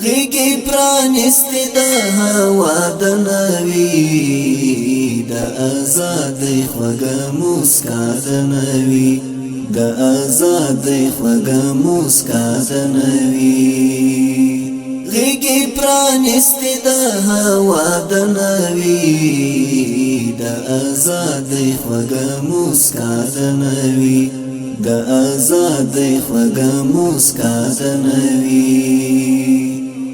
غیږې پرانیستې د هوا د نوي، د ازادۍ خوږه موسکا د نوي، د ازادۍ خوږه موسکا د نوي. غیږې پرانیستې د هوا د نوي، د ازادۍ خوږه موسکا د نوي، د ازادۍ خوږه موسکا د نوي.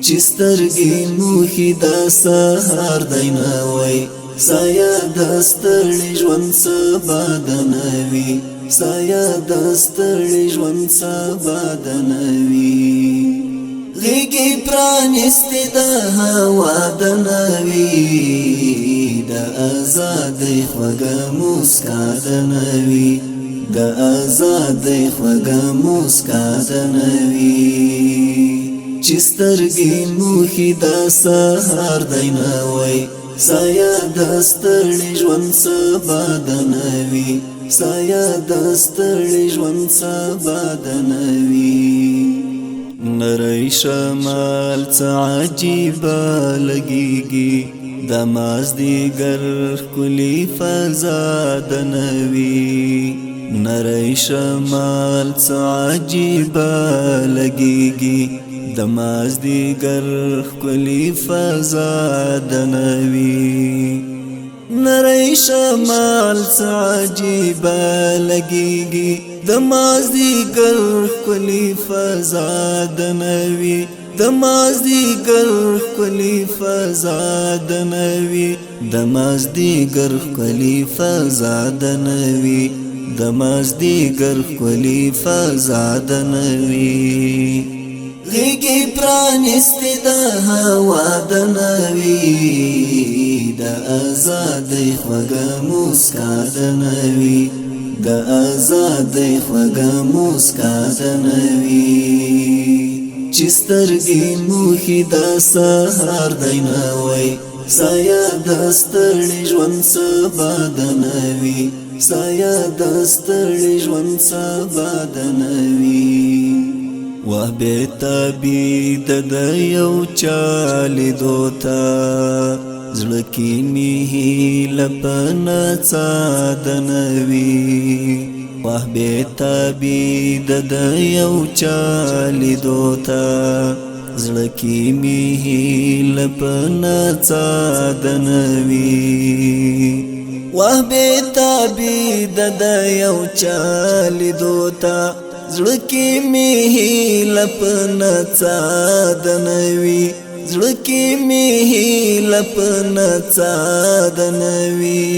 چې سترګې موښي د سهار دی نوی، سایه د ستړي ژوند سبا د نوي، سایه د ستړي ژوند سبا د نوي. غیږې پرانیستې د هوا د نوي، د ازادۍ خوږه موسکا د نوي، د ازادۍ خوږه موسکا د نوي. چې سترګې موښي د سهار دی نوی، سایه د ستړي ژوند سبا د نوي، سایه د ستړي ژوند سبا د نوي. نری شمال څه عجیبه لګیږي، د مازدیګر ښکلي فضا د نوي. نری شمال څه عجیبه لګیږي، د مازدیګر ښکلي فضا د نوي. نری شمال څه عجیبه لګیږي، د مازدیګر ښکلي فضا د نوي، د مازدیګر ښکلي فضا د نوي، د مازدیګر ښکلي فضا د نوي، د مازدیګر ښکلي فضا د نوي. غیږې پرانیستې د هوا د نوي، د ازادۍ خوږه موسکا د نوي، د ازادۍ خوږه موسکا د نوي. چې سترګې موښي د سهار دی نوی، سایه د ستړي ژوند سبا د نوي، سایه د ستړي ژوند سبا د نوي. وه بې تابي د یو چا لیدو ته، زړه کې مې هیله په نڅا د نوي. وه بې تابي د یو چا لیدو ته، زړه کې مې هیله په نڅا د نوي. وه بې تابي د یو چا لیدو ته، زړه کې مې هیله په نڅا د نوي، زړه کې مې هیله په نڅا د نوي،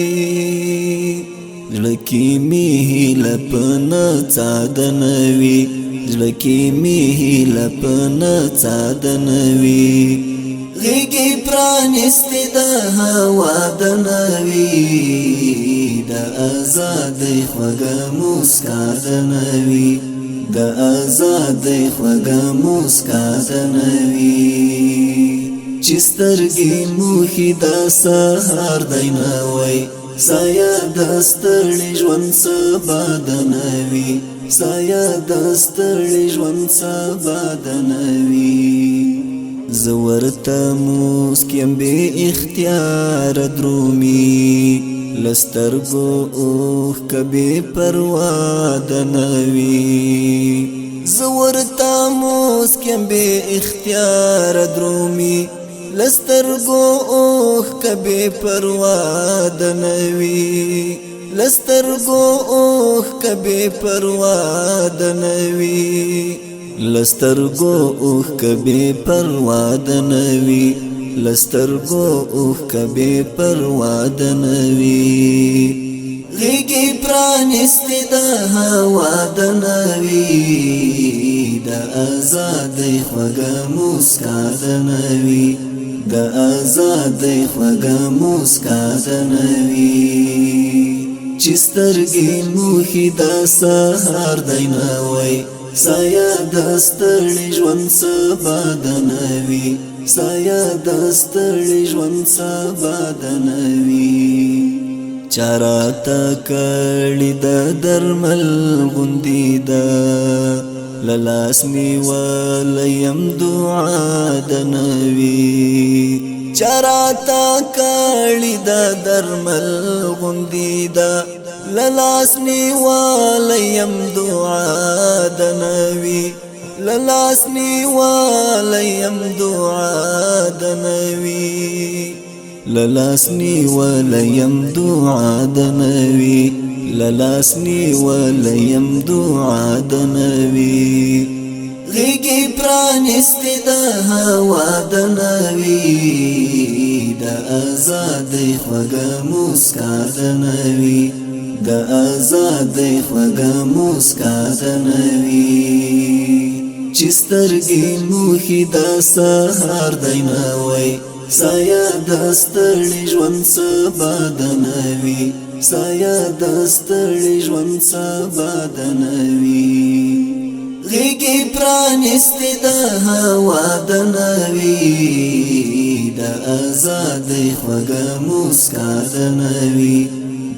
زړه کې مې هیله په نڅا د نوي، زړه کې مې هیله په نڅا د نوي. غیږې پرانیستې د هوا د نوي، د ازادۍ خوږه موسکا د نوي، د ازادۍ خوږه موسکا د نوي. چې سترګې موښي د سهار دی نوی، سایه د ستړي ژوند سبا د نوي، سایه د ستړي ژوند سبا د نوي. زه ورته موسک یم بې اختیاره درومي، له سترګو اوښکه بې پروا د نوي. زه ورته موسک یم بې اختیاره درومي، له سترګو اوښکه بې پروا د نوي، له سترګو اوښکه بې پروا د نوي، له سترګو اوښکه بې پروا د نوي، له سترګو اوښکه بې پروا د نوي. غیږې پرانیستې د هوا د نوي، د ازادۍ خوږه موسکا د نوي، د ازادۍ خوږه موسکا د نوي. چې سترګې موښي د سهار دی نوی، سایه د ستړي ژوند سبا د نوي، سایه د ستړي ژوند سبا د نوي. چا راته کړي د درمل غوندې ده، لاس نیولیم دعا د نوي. چراتا کړي د درمل غوندي دا، لاس نیولیم دعا د نوي، لاس نیولیم دعا د نوي، لاس نیولیم دعا د نوي، لاس نیولیم دعا د نوي. غیږي پرانستې د هوا د نوي، د ازادۍ خوږه موسکا د نوي، د ازادۍ خوږه موسکا د نوي. چې سترګې موخې د سهار دی نوی، سایه د ستړي ژوند سبا د نوي، سایه د ستړي ژوند سبا د نوي. غیږي پرانستې د هوا د نوي، د ازادۍ خوږه موسکا د نوي،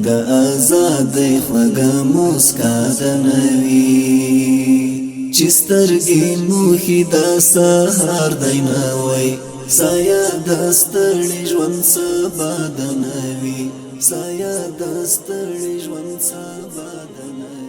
د ازادۍ خوږه موسکا د نوي. چې سترګې موخې د سهار دی نوی، سایه د ستړي ژوند سبا د نوي، سایه د ستړي ژوند سبا د نوي.